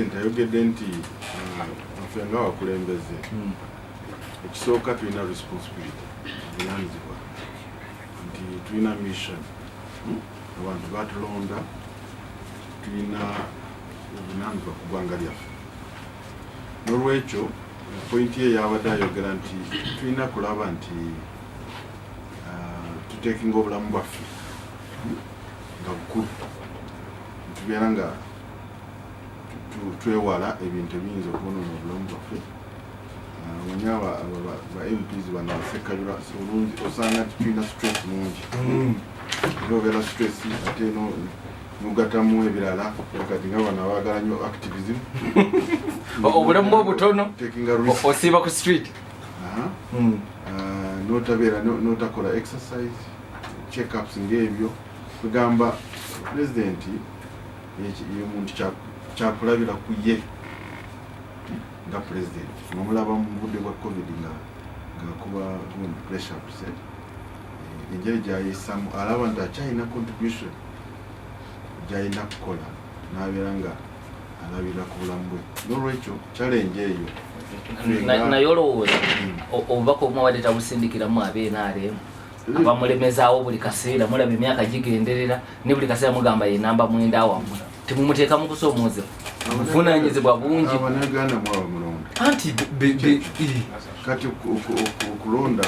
President ayogedde nti ffe nga abakulembeze, ekisooka tulina responsibility, obuvunanyizibwa, nti tulina mission. Abantu batulonda, tulina obuvunanyizibwa ku ggwanga lyaffe. N'olwekyo point ye yabadde ayogera nti tulina kulaba nti tutekinga obulamu bwaffe nga bukulu, tubeera nga twewala ebintu ebiyinza okwonoona obulamu bwaffe. Omanyi ba MPs bano, basekabira olungi, osanga nti tulina stress mungi. Era obeera stress, ate nogatamu ebirala. Kati nga bano abaagala nnyo activism. Obulamu obutono. Taking a risk. Osiiba ku street. Aha. Notabeera notakola exercise, checkups ng'ebyo. Kugamba pulezidenti ye muntu kyakulabira ku ye nga pulezidenti, nomulaba mu budde bwa COVID nga ngaakuba gundi press ups, eh? Engeri gyayisamu, alaba nti akyalina contribution gyalina kukola, n'abeera nga alabira ku bulamu bwe. N'olwekyo challenge eyo Naye olowooza obubaka obumu abadde tabusindikiramu abe NRM abamulemezaawo buli kaseera? Mulaba emyaka gigenderera, ne buli kaseera mugamba ye namba 9 awammwe, temumuteeka mu kusoomoozebwa, buvunanyizibwa bungi. Abanaganda mwaba mulonda. Anti Kati okulonda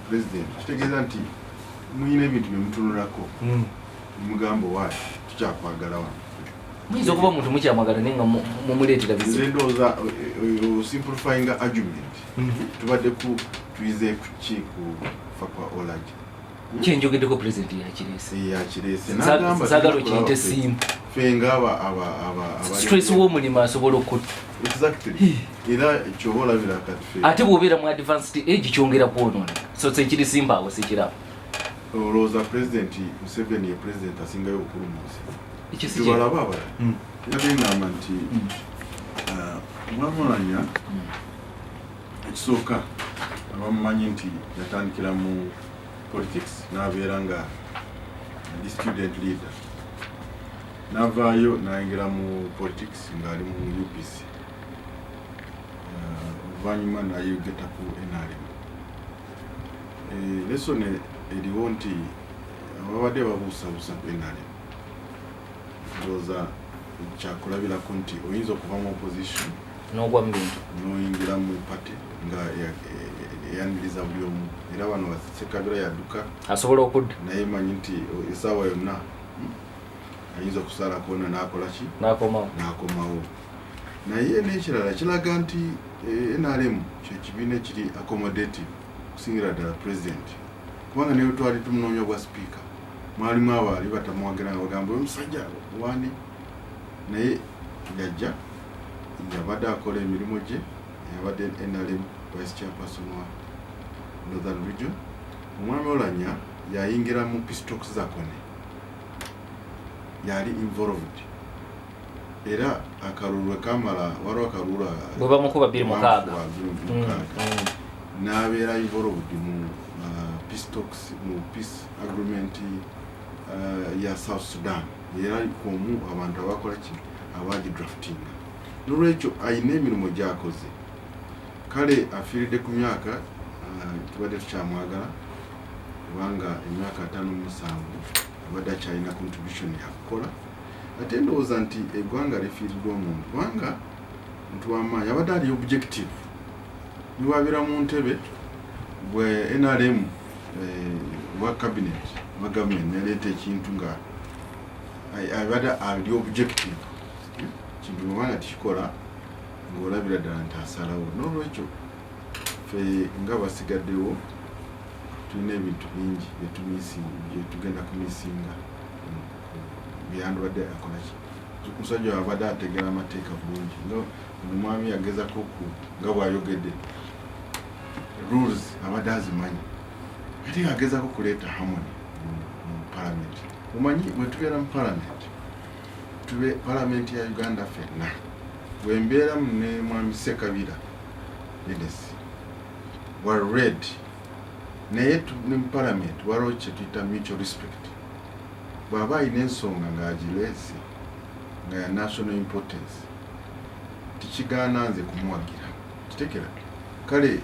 president kitegeeza nti muyina ebintu byemutunulako, mugamba, "Waayi, tukyakwagala wano." Muyinza okuba omuntu mukyamwagala, naye nga mumuleetera Nze bizibu. ndowooza simplifyinga argument, tubadde ku tuyize ku ki kufa kwa Oulanyah? Kyenjogeddeko, pulezidenti yakireese. Yakireese. Saagala okiyite simple. Ffe nga aba Stress w'omulimu asobola okutta. Exactly, era kyoba olabira kati ffe Ate bw'obeera mu advanced age kyongera kwonoona, so sekiri simple awo sikiraba. Olowooza President Museveni ye president asingayo obukulu mu nsi? Ekyo si Tubalaba abalala. Nabye ngamba nti Omwami Oulanyah, ekisooka abamumanyi nti yatandikira mu politics, n'abeera nga ndi student leader, n'avaayo n'ayingira mu politics ng'ali mu UPC. Oluvannyuma nayegeta ku NRM. Lesson eriwo nti ababadde babuusabuusa ku NRM, ndowooza kyakulabirako nti oyinza okuva mu opposition n'ogwa mu bintu. N'oyingira mu party nga eyaniriza buli omu. Era bano Sekabira yadduka. Asobola okudda. Naye manyi nti essaawa yonna ayinza okusalako na n'akola ki? N'akomawo. N'akomawo. Naye n'ekirala kiraga nti NRM kyekibiina ekiri accommodative okusingira ddala president, kubanga ne bwe twali tumunoonya bwa sipiika, mwalimu abaali batamuwagira nga bagamba, "Oyo musajja wani?" Naye yajja, yabadde akola emirimu gye, yabadde NRM vice chairperson wa Northern Region. Omwami Oulanyah yayingira mu peace talks za Kony, yali involved, era akalulu kamala, waliwo akalulu bwe bamukuba 26. Bamukuba 26. N'abeera involved mu peace talks, mu peace agreement ya South Sudan, era kwomu abantu abakola ki, abagidraftinga. Nolwekyo ayina emirimu gyakoze. Kale afiiridde ku myaka, tubadde tukyamwagala, kubanga emyaka 57 abadde akyalina contribution yakukola. Ate ndowooza nti eggwanga lifiiriddwa omuntu, kubanga muntu w'amaanyi, abadde ali objective. Niwabeera mu ntebe bwe NRM, wa cabinet wa government, neleeta ekintu nga abadde ali objective, kintu bwebanga tikikola, ng'olabira ddala nti asalawo. N'olwekyo ffe nga basigaddewo tulina ebintu bingi byetugenda kumisinga byandibadde akolaki. Omusajja oyo abadde ategera amateeka bulungi, nga omwami yagezako ku nga bw'ayogedde, rules abadde azimanyi, ate agezako kuleeta harmony mu parliament. Omanyi bwe tubeera mu parliament, tube parliament ya Uganda ffenna, bwembeera ne mwami Sekabira Denis wa red, naye ne mu parliament waliwo kyetuyita mutual respect. Bw'aba alina ensonga ng'agireese nga ya national importance, Tikigaana nze kumuwagira, kitekera. Kale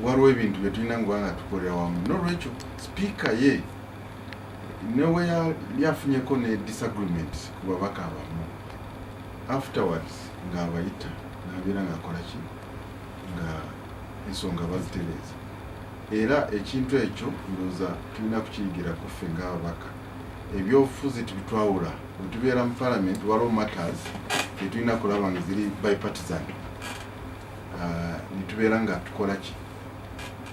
waliwo ebintu bye tulina nguba nga tukolera wamu. Nolwekyo sipiika ye newe yali afunyeko ne disagreement ku babaka abamu, afterwards ng'abayita n'abeera ng'akola ki, nga ensonga bazitereeza. Era ekintu ekyo ndowooza tulina kukiyigira ffe ng'ababaka. Ebyobufuzi tibitwawula. Bwe tubeera mu parliament, waliwo matters tetulina kulaba nga ziri bipartisan, nitubeera nga tukola ki,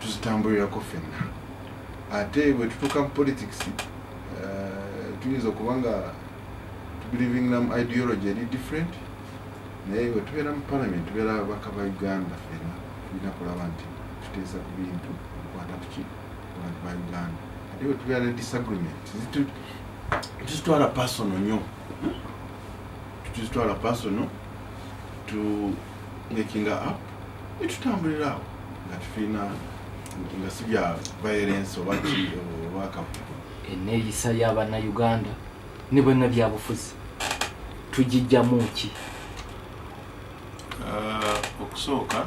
tuzitambulirako ffenna. Ate bwe tutuuka mu politics, tuyinza okuba nga tubelievinga mu ideology eri different, naye bwe tubeera mu parliament, tubeera ababaka ba Uganda ffenna. Tulina kulaba nti tuteesa ku bintu bikwata kuki, ku bantu ba Uganda. Ate bwe tubeera ne disagreement, tuzitwala personal nnyo, tuzitwala personal, tu makinga up netutambulira awo nga tufiina, nga si bya violence oba ki oba akavuyo. Enneeyisa y'Abannayuganda ne bannabyabufuzi tugijjamu ki? Okusooka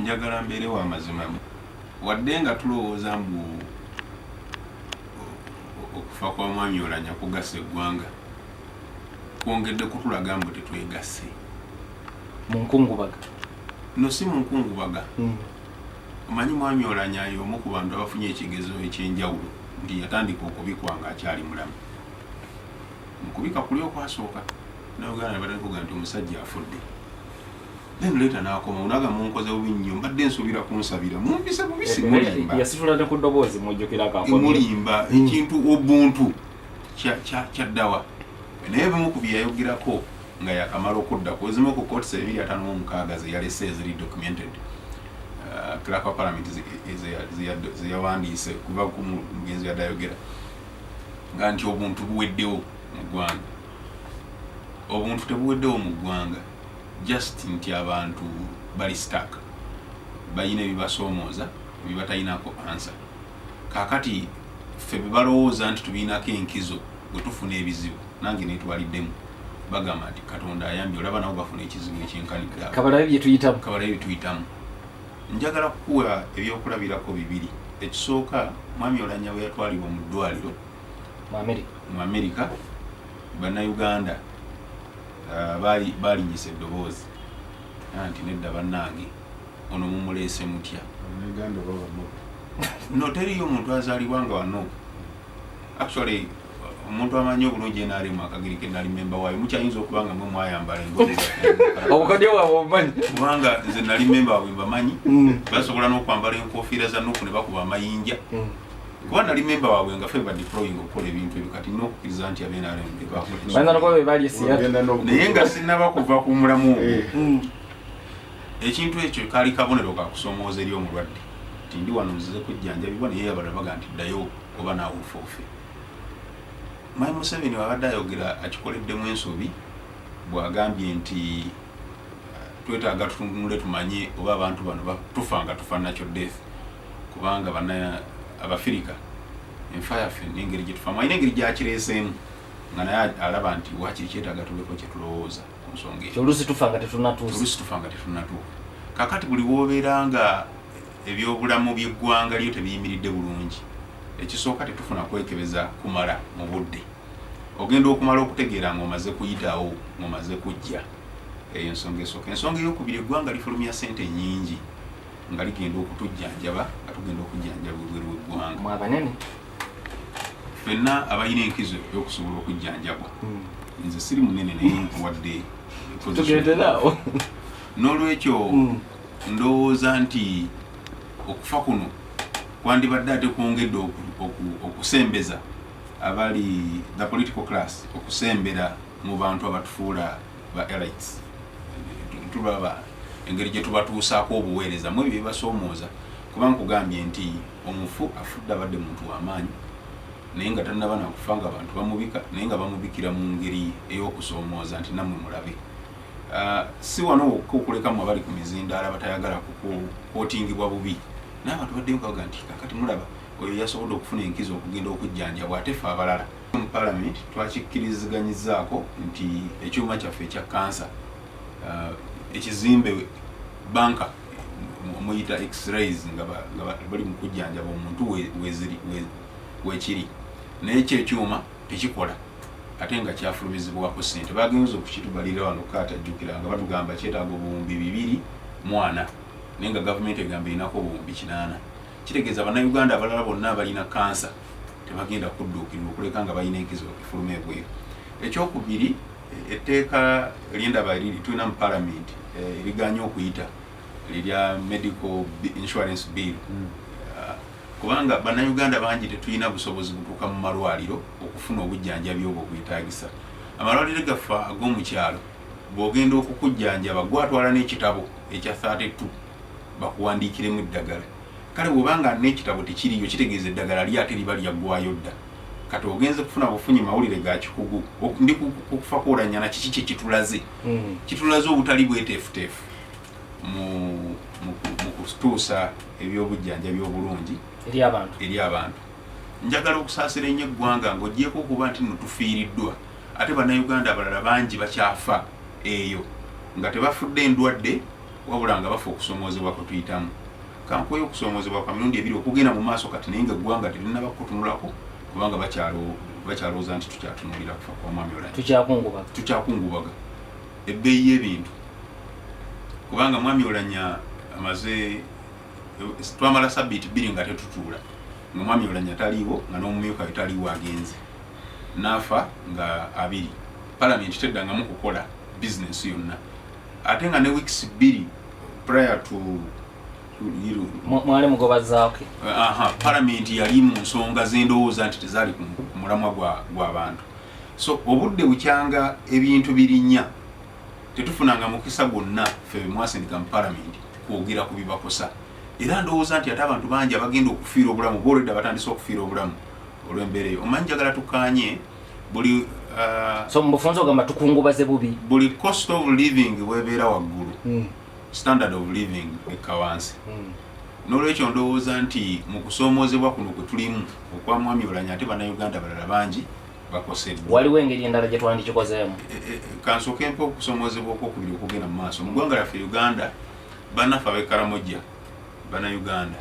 njagala mbeere wa mazima. Wadde nga tulowooza mbu okufa kwa Mwami Olanya kugasa eggwanga, kwongedde kutulaga mbu tetwegasse. Mu nkungubaga? No, si mu nkungubaga. Omanyi Mwami Olanya y'omu ku bantu abafunye ekigezo ekyenjawulo nti yatandika okubikwa ng'akyali mulamu. Mu kubika kuli okwasooka, nauganda ne batandika okuga nti omusajja afudde. Then later n'akomawo naga, "Munkoze bubi nnyo, mbadde nsuubira kunsabira, mumpise bubisi." Mulimba. Yasitula ne ku ddoboozi, mujjukira akakomye. Mulimba. Ekintu obuntu kyaddawa? Naye ebimu ku byeyayogerako nga yakamala okudda ku ezimu ku quotes 256 ze yalese eziri documented, clerk wa parliament ze yawandiise kuva ku mugenzi yadde ayogera nga nti obuntu buweddewo mu ggwanga. Obuntu tebuweddewo mu ggwanga, just nti abantu bali stuck, balina ebibasoomooza ebibatayinako answer. Kaakati ffe bwe balowooza nti tubiinako enkizo, bwe tufuna ebizibu, nange netwaliddemu, bagamba nti Katonda ayambye, olaba nabo bafuna ekizibu ekyenkanidde awo. Kabalabe bye tuyitamu. Kabalabe bye tuyitamu. Njagala kukuwa ebyokulabirako bibiri. Ekisooka, Mwami Olanya bwe yatwalibwa mu ddwaliro mu Amerika, mu Amerika, Bannayuganda baali balinyisa eddoboozi nti, "Nedda bannange, ono mumuleese mutya?" Uganda oba bano? No, teriyo omuntu azaalibwa nga wano. Actually, omuntu amanyi obulungi NRM, akagiri ke nali memba waayo, mukyayinza okuba nga mwe mwayambala engoye zaffe. Obukodyo bwabwe obumanyi. Kubanga nze nali memba waabwe, mbamanyi. Basobola n'okwambala enkofiira za NUP ne bakuba amayinja, kuba nali memba waabwe nga ffe badeploying okukola ebintu ebyo. Kati nina okukkiriza nti aba NRM bebakola. Bayinza nokuba be bali e Seattle. Ogenda n'obukodyo. Naye nga sinnaba kuva ku mulamu ogwo, ekintu ekyo kaali kabonero kakusoomooza eri omulwadde nti ndi wano nzize kujjanjabibwa, naye abalala baga nti ddayo oba naawe ofe ofe. Mwami Museveni wabadde ayogera akikoleddemu ensobi bw'agambye nti twetaaga tutunule tumanye oba abantu bano tufa nga tufa natural death, kubanga bana Abafirika enfa yaffe n'engeri gye tufamu alina engeri gyakireeseemu nga naye alaba nti wakiri kyetaaga tubeko kye tulowooza ku nsonga eyo. Oluusi tufa nga tetunatuusa. Oluusi tufa nga tetunatuuka. Kakati buli wobeera nga ebyobulamu by'eggwanga lyo tebiyimiridde bulungi, ekisooka tetufuna kwekebeza kumala mu budde. Ogenda okumala okutegeera ng'omaze kuyitawo, ng'omaze kujja. Eyo ensonga esooka. Ensonga eyokubiri, eggwanga lifulumya sente nyingi nga ligenda okutujjanjaba, nga tugenda okujjanjaba ebweru w'eggwanga. Mwe abanene. Ffenna abalina enkizo ey'okusobola okujjanjabwa. Nze siri munene, naye nkuwadde position. Tugenderaawo. N'olwekyo ndowooza nti okufa kuno kwandibadde ate kwongedde okusembeza abali the political class okusembera mu bantu abatufuula ba elites. Tulaba engeri gye tubatuusaako obuweereza mu ebyo bibasoomooza, kuba nkugambye nti omufu afudde abadde muntu w'amaanyi, naye nga tannaba nakufa nga abantu bamubika, naye nga bamubikira mu ngeri ey'okusoomooza nti nammwe mulabe. Si wano wokka okulekamu abali ku mizindaala abatayagala kukwotingibwa bubi, naye abantu baddeyo kabaga nti kakati mulaba oyo yasobodde okufuna enkizo okugenda okujjanjabwa, ate ffe abalala. Mu parliament twakikkiriziganyizaako nti ekyuma kyaffe ekya kansa Ekizimbe banka muyita x-rays nga bali mu kujjanjaba omuntu wekiri, naye kyo ekyuma tekikola ate nga kyafulumizibwako ssente. Bagenza okukitubalira wano katajjukira nga batugamba kyetaaga 2400, naye nga gavumenti egamba erinako 800,000. Kitegeeza Bannayuganda abalala bonna abalina kansa tebagenda kudduukirirwa okuleka nga balina enkizo efuluma ebweru. Ekyokubiri, etteeka lyendaba tulina mu palamenti eriganye okuyita lirya medical insurance bill, kubanga Bannayuganda bangi tetulina busobozi butuuka mu malwaliro okufuna obujjanjabi obwo obwetaagisa. Amalwaliro gaffe ag'omukyalo bw'ogenda okukujjanjaba gwatwala n'ekitabo ekya 32 bakuwandiikiremu eddagala. Kale bw'obanga n'ekitabo tekiriyo, kitegeeza eddagala li ate liba lyaggwayo dda. Kati ogenze kufuna bufunyi mawulire ga kikugu. Ndi kufa kwolanyana kiki kye kitulaze? Kitulaze obutali bweteefuteefu mu kutuusa ebyobujjanjabi obulungi eri abantu. Eri abantu. Njagala okusaasira ennyo eggwanga ng'ogyeko okuba nti nno tufiiriddwa, ate Bannayuganda abalala bangi bakyafa eyo nga tebafudde endwadde, wabula nga bafa okusomoozebwa kwe tuyitamu. Kankuweyo okusomoozebwa kwa mirundi ebiri okugenda mu maaso kati, naye nga eggwanga terinnaba kukutunulako kubanga bakyalowooza nti tukyatunuulira kufa kwa mwami Olanya. Tukyakungubaga. Tukyakungubaga ebbeeyi y'ebintu, kubanga mwami Olanya amaze, twamala sabbiiti 2 nga tetutuula nga mwami Olanya taliiwo, nga n'omumyuka we taliiwo, agenze n'afa nga 2. Palamenti teddangamu kukola bizinesi yonna, ate nga ne weeks 2 prior to Mwali mugobazaako. Aha, palamenti yali mu nsonga zendowooza nti tezaali ku mulamwa gw'abantu. So obudde bukyanga ebintu birinnya, tetufunanga mukisa gwonna ffe bemwasindika mu palamenti kwogera ku bibakosa. Era ndowooza nti ate abantu bangi abagenda okufiira obulamu boolwedda batandise okufiira obulamu olw'embeera eyo. Omanyi, njagala tukkaanye buli So mu bufunze ogamba tukungubaze bubi. Buli cost of living bwebeera waggulu, standard of living ekka wansi. N'olwekyo ndowooza nti mu kusoomoozebwa kuno kwe tulimu okwa mwami Olanya, ate Bannayuganda balala bangi bakoseddwa. Waliwo engeri endala gye twandikikozeemu? Kansooke mpe okusoomoozebwa okwokubiri okugenda mu maaso mu ggwanga lyaffe Uganda. Bannaffe ab'e Karamoja Bannayuganda,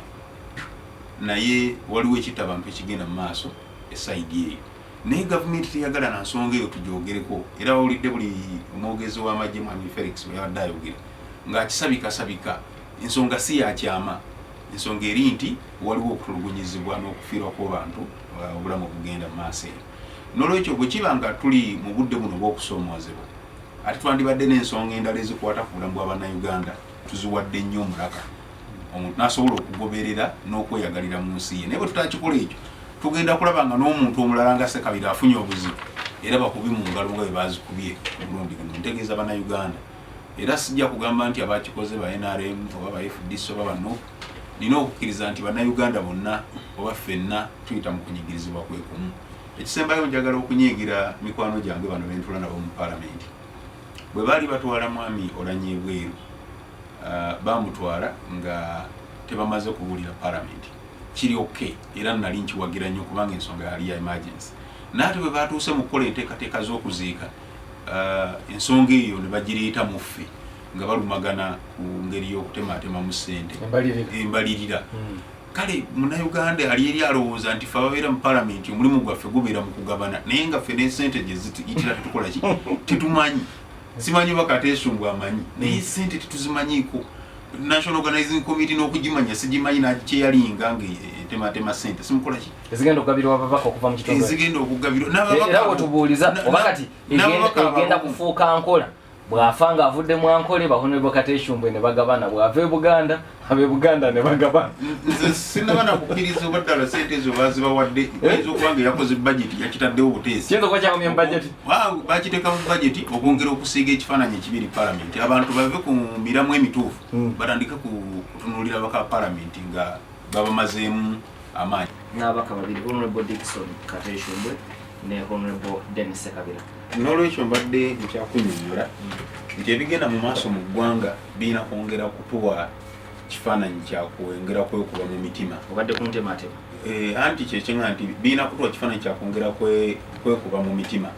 naye waliwo ekitta abantu ekigenda mu maaso e side eyo, naye gavumenti teyagala na nsonga eyo tugyogereko. Era wawulidde buli omwogezi w'amagye mwami Felix bwe yabadde ayogera ng'akisabikasabika. Ensonga si yakyama, ensonga eri nti waliwo okutulugunyizibwa n'okufiirwa kw'abantu obulamu obugenda mu maaso eyo. N'olwekyo bwe kiba nga tuli mu budde buno obw'okusoomoozebwa, ate twandibadde n'ensonga endala ezikwata ku bulamu bwa Bannayuganda tuziwadde nnyo omulaka, omuntu n'asobola okugoberera n'okweyagalira mu nsi ye. Naye bwe tutakikola ekyo, tugenda kulaba nga n'omuntu omulala nga Sekabira afunye obuzibu, era bakubi mu ngalo nga bwe bazikubye omulundi guno. Ntegeeza Bannayuganda, era sijja kugamba nti abakikoze ba NRM oba ba FDC oba ba NUP. Nina okukkiriza nti Bannayuganda bonna oba ffenna tuyita mu kunyigirizibwa kwe kumu. Ekisembayo, njagala okunyiigira mikwano gyange bano bentula nabo mu palamenti. Bwe baali batwala mwami Olanya ebweru, bamutwala nga tebamaze kubuulira palamenti. Kiri okay, era nali nkiwagira nnyo kubanga ensonga yali ya emergency. Naye ate bwe batuuse mu kukola enteekateeka z'okuziika, ensonga eyo ne bagireeta mu ffe nga balumagana ku ngeri y'okutematemamu ssente. Embalirira. Embalirira. Kale Munnayuganda ali eri alowooza nti fe ababeera mu palamenti omulimu gwaffe gubeera mu kugabana, naye nga ffe n'esente gye ziyitira tetukola ki, tetumanyi. Simanyi oba Kateesumbwa amanyi, naye sente tetuzimanyiiko. National Organizing Committee n'okugimanya sigimanyi, nakyeyalinga nga etematema sente simukola ki. Ezigenda okugabirwa ababaka okuva mu kitundu. Ezigenda okugabirwa. Era wetubuuliza oba kati egenda kufuuka nkola, bw'afa nga avudde mu Ankole, ba Honorable Kateshumbwe ne bagabana, bw'ava e Buganda, ab'e Buganda ne bagabana. Nze sinaba nakukkiriza oba ddala sente ezo bazibawadde. Ayinza okuba nga yakoze budget, yakitaddewo buteesi. Kiyinza okuba kyakomye mu budget. Bakiteeka mu budget okwongera okusiiga ekifaananyi ekibiri palamenti, abantu bave ku miramu emituufu, batandike kutunuulira baka palamenti nga babamazeemu amaanyi. N'abaka babiri, Honorable Dickson Kateshumbwe ne Honorable Denis Sekabira. N'olwekyo mbadde nkyakunyonnyola nti ebigenda mu maaso mu ggwanga birina kwongera kutuwa kifaananyi kyakwongera kwekuba mu mitima. Obadde kuntematema. Anti kyekyenga nti birina kutuwa kifaananyi kyakwongera kwekuba mu mitima,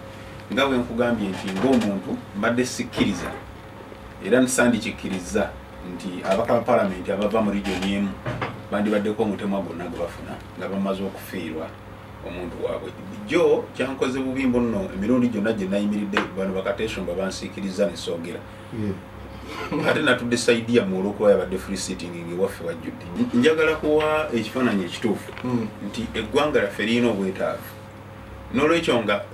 nga bwe nkugambye nti ng'omuntu mbadde sikkiriza. Era sandikikkirizza nti abaka ba palamenti abava mu region emu bandibaddeko omutemwa gwonna gwe bafuna nga bamaze okufiirwa omuntu waabwe. Jo kyankoze bubi mbu nno emirundi gyonna gye nayimiridde bano bakateshomba bansiikiriza ne soogera. Ate natudde side yammwe olw'okuba yabadde free sitting ng'ewaffe wajjudde. Njagala kuwa ekifaananyi ekituufu nti eggwanga lyaffe lirina obwetaavu, n'olwekyo nga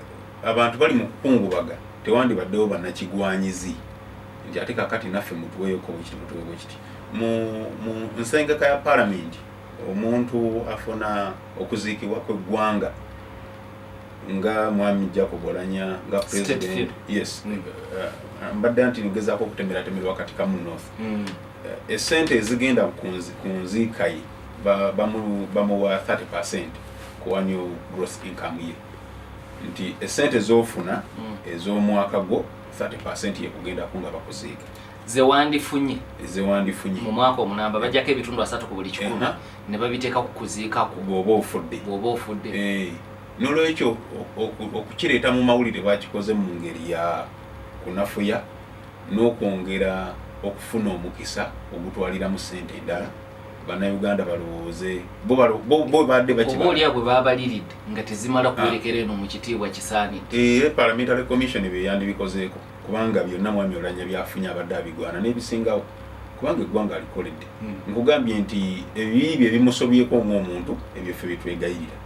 abantu bali mu kukungubaga tewandibaddewo bannakigwanyizi nti ate kakati naffe mutuweeyoko bwekiti, mutuwe bwekiti. Mu nsengeka ya palamenti omuntu afuna okuziikibwa kw'eggwanga nga mwami Jacob Olanya nga president, yes. Mbadde nti ngezaako okutemeratemera wakati kamu north. Esente ezigenda ku nziika ye bamuwa 30% ku annual gross income ye, nti esente z'ofuna ez'omwaka gwo 30% yekugendako nga bakuziika. Ze wandifunye. Zewandifunye mu mwaka omunamba, bajjako ebitundu 30 ku buli 100 ne babiteeka ku kuziikako. Bw'oba ofudde. Bw'oba ofudde. N'olwekyo okukireeta mu mawulire bakikoze mu ngeri ya kunafuya n'okwongera okufuna omukisa ogutwaliramu ssente endala, Bannayuganda balowooze bo badde bakibala. Oba oliawo bwe babaliridde nga tezimala kuwerekera eno mu kitiibwa kisaanidde. Era parliamentary commission bye yandibikozeeko, kubanga byonna mwami Olanya byafunye abadde abigwana n'ebisingawo, kubanga eggwanga alikoledde. Nkugambye nti ebibi bye bimusobyeko ng'omuntu, ebyo ffe byetwegayirira.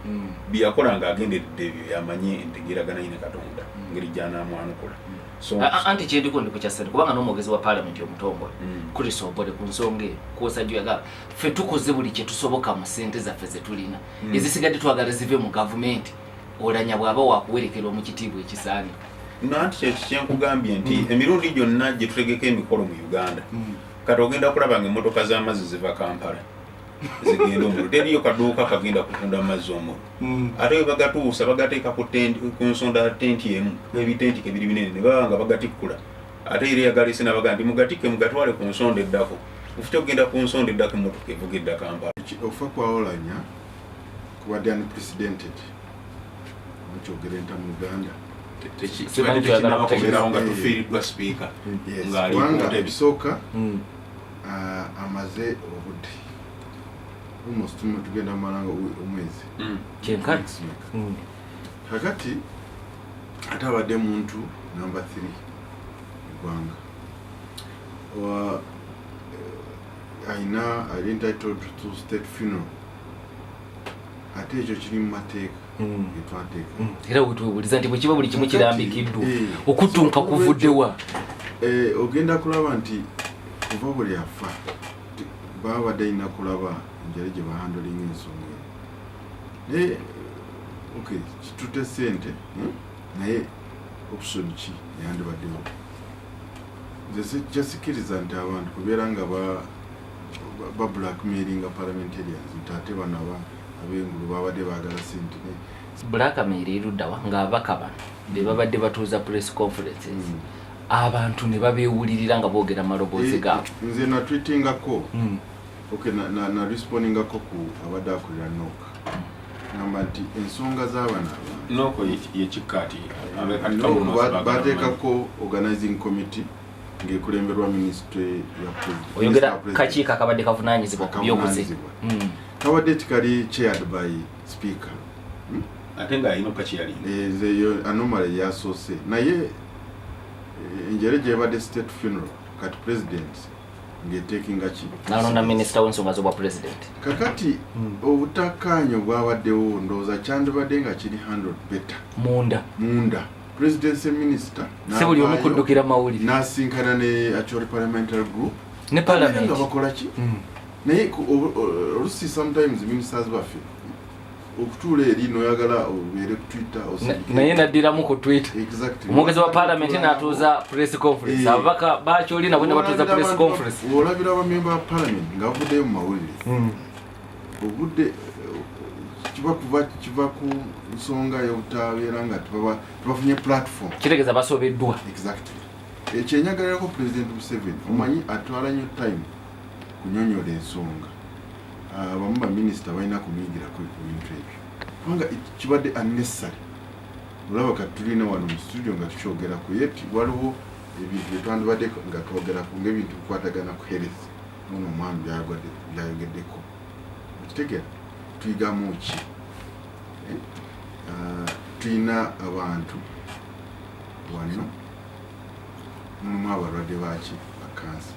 Byeyakola ng'agenderedde, ebyo yamanye entegeeragana ye ne Katonda ngeri gy'anaamwanukula. So Anti kyendiko ndi ku kya ssente, kubanga n'omwogezi wa paalamenti omutongole Chris Obore ku nsonga eyo kwosajjo yagamba, ffe tukoze buli kye tusoboka mu ssente zaffe ze tulina, ezisigadde twagala zive mu gavumenti, Olanya bw'aba wakuwerekerwa mu kitiibwa ekisaanira. Nanti kyeki kyenkugambye nti emirundi gyonna gye tutegeka emikolo mu Uganda, kati ogenda kulaba nga emmotoka z'amazzi ziva Kampala zigenda omuliro, teriyo kaduuka kagenda kutunda amazzi omuliro. Ate we bagatuusa bagateeka ku nsonda ya tenti emu, ebitenti kebiri binene, ne baba nga bagatikkula. Ate era eyagaleese nabaga nti mugatikke mugatwale ku nsonda eddako. Ufite okugenda ku nsonda eddako, emmotoka evuga edda Kampala. Okufa kwa Olanya kubadde unprecedented, mukyogera enta mu Uganda. Simanyi ky'oyagala tekinnaba nga tufiiriddwa sipiika Yes, ng'ali ku kubanga ntebe. ekisooka, amaze obudde almost tugenda mumala nga omwezi. Kyenkana. Next week. Kakati ate abadde muntu number 3 eggwanga. Ayina ali entitled to state funeral, ate ekyo kiri mu mateeka getwateeka. Era wetwebuuliza nti bwekiba buli kimu Kakati, kirambikiddwa, okutunka so kuvuddewa? Ogenda kulaba nti kuva buli afa baba badde alina kulaba enjala gye bahandlinga ensonga eno. Naye okay, kitute sente, Naye option ki eyandibaddewo? Nze kyasikiriza nti abantu kubeera nga ba blackmailinga parliamentarians nti ate bano ab'engulu babadde baagala sente. Blackmail eruddawa ng'ababaka bano be babadde batuuza press conferences, abantu ne babeewulirira nga boogera maloboozi gaabwe? Nze natweetingako. Okay, na respondingako ku abadde akulira NOC, ngamba nti ensonga z'abano abantu NOC yekikkaati. NOC bateekako organizing committee ng'ekulemberwa ministry ya Oyogera Minister wa President. Kakiiko akabadde kavunaanyizibwa ku byokuziika. Akavunaanyizibwa. Kabadde tikali chaired by speaker. Ate ng'alina okukakyalinga. Nze yo anomaly yasoose, naye enjere gyebadde state funeral, kati president ng'etekinga ki? Nalonda minisita w'ensonga z'obwa president. Kakati obutakkaanya obwabaddewo, ndowooza kyandibadde nga kiri handled better munda. Munda, presidency minister Si buli omu n'avaayo, kuddukira mawulire. N'asinkana ne Acholi parliamentary group ne nga parliament. Bakola ki? Naye olusi sometimes ministers baffe okutuula eri noyagala obeere ku Twitter osindike. Naye naddiramu ku Twitter. Exactly. Omwogezi wa parliament n'atuuza press conference, ababaka bakyoli nabo ne batuuza press conference. Olabira abamemba ba parliament nga bavuddeyo mu mawulire, obudde kiva ku nsonga y'obutabeera nga tebafunye platform. Kitegeeza basobeddwa. Exactly. Ekyenyagalirako President Museveni, omanyi atwala nnyo time kunyonyola ensonga. Abamu baminisita balina kumuyigirako ku bintu ebyo, kubanga kibadde unnecessary. Olaba kati tulina wano mu studio nga tukyogerako, yet waliwo Ebintu byetwandibadde nga twogerako ngaebintu bikwatagana ku health, nono omwami byayogeddeko, okitegeera, tuyigamu ki? Eh? Ah, tulina abantu wano mulimu abalwadde baki, bakansa,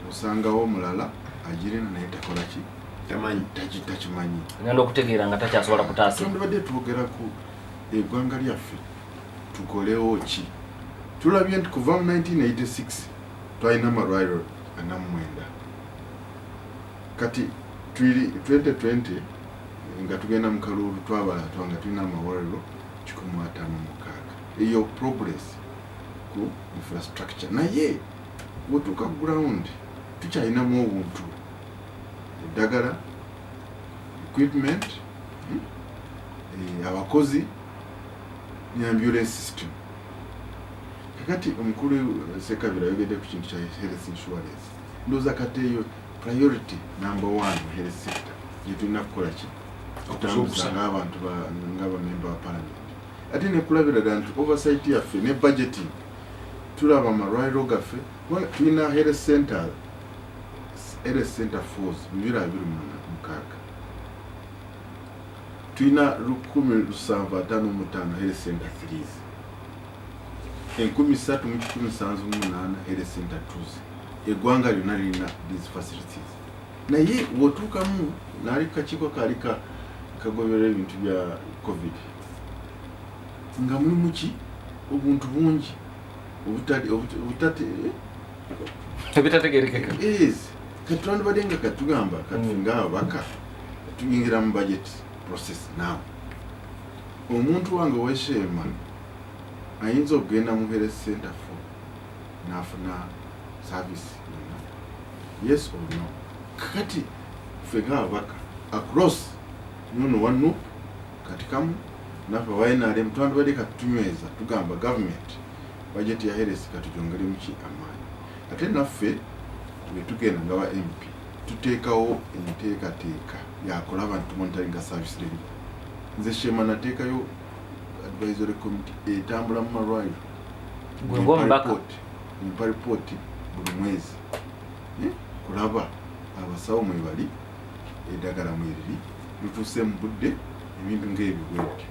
osangawo omulala agirina naye takola ki? Tamanyi. Takimanyi. Ngenda okutegeera nga takyasobola kutaasa. Twandibadde twogera ku eggwanga lyaffe, tukolewo ki? Tulabye nti kuva mu 1986 twalina amalwaliro 49, kati tuli 2020 nga tugenda mu kalulu, twabala twanga tulina amalwaliro 156. Eyo progress ku infrastructure, naye bwotuuka ku ground tukyalinamu obuntu, eddagala, equipment, abakozi ne ambulance system. Kakati omukulu Sekabira ayogedde ku kintu kya health insurance. Ndowooza kati eyo priority number one mu health sector gyetulina kukola ki? Okutambuza ng'abantu ng'abamemba ba parliament, ate nekulabira ddala nti oversight yaffe ne budgeting, tulaba amalwaliro gaffe kubanga tulina health center, health center fours 226, tulina 1755 health center threes, 3178 health center twos. Eggwanga lyonna lirina these facilities, naye wotuukamu naali kakiiko kaali kagoberera ebintu bya COVID nga mulimu ki, obuntu bungi obutali obutate Ebitategerekeka. Yes, kati twandibadde nga katugamba kati ngaababaka tuyingira mu budget process now. Omuntu wange owesheema ayinza okugenda mu health center four n'afuna service yonna, yes or no? Kakati ffe ngaababaka across nono wa NUP, kati kamu naffe aba NRM twandibadde kati tunyweza, tugamba government budget ya health kati gyongeremu ki amaanyi. Ate naffe bwe tugenda nga ba MP tuteekawo enteekateeka yakulaba nti tumonitoringa service delivery. Nze Shema nateekayo advisory committee etambula mu malwaliro. Gwe ng'omubaka. Mpa ripooti buli mwezi, eh, kulaba abasawo mwebali, eddagala mweriri, lutuuse mu budde, ebintu ng'ebyo bwebityo.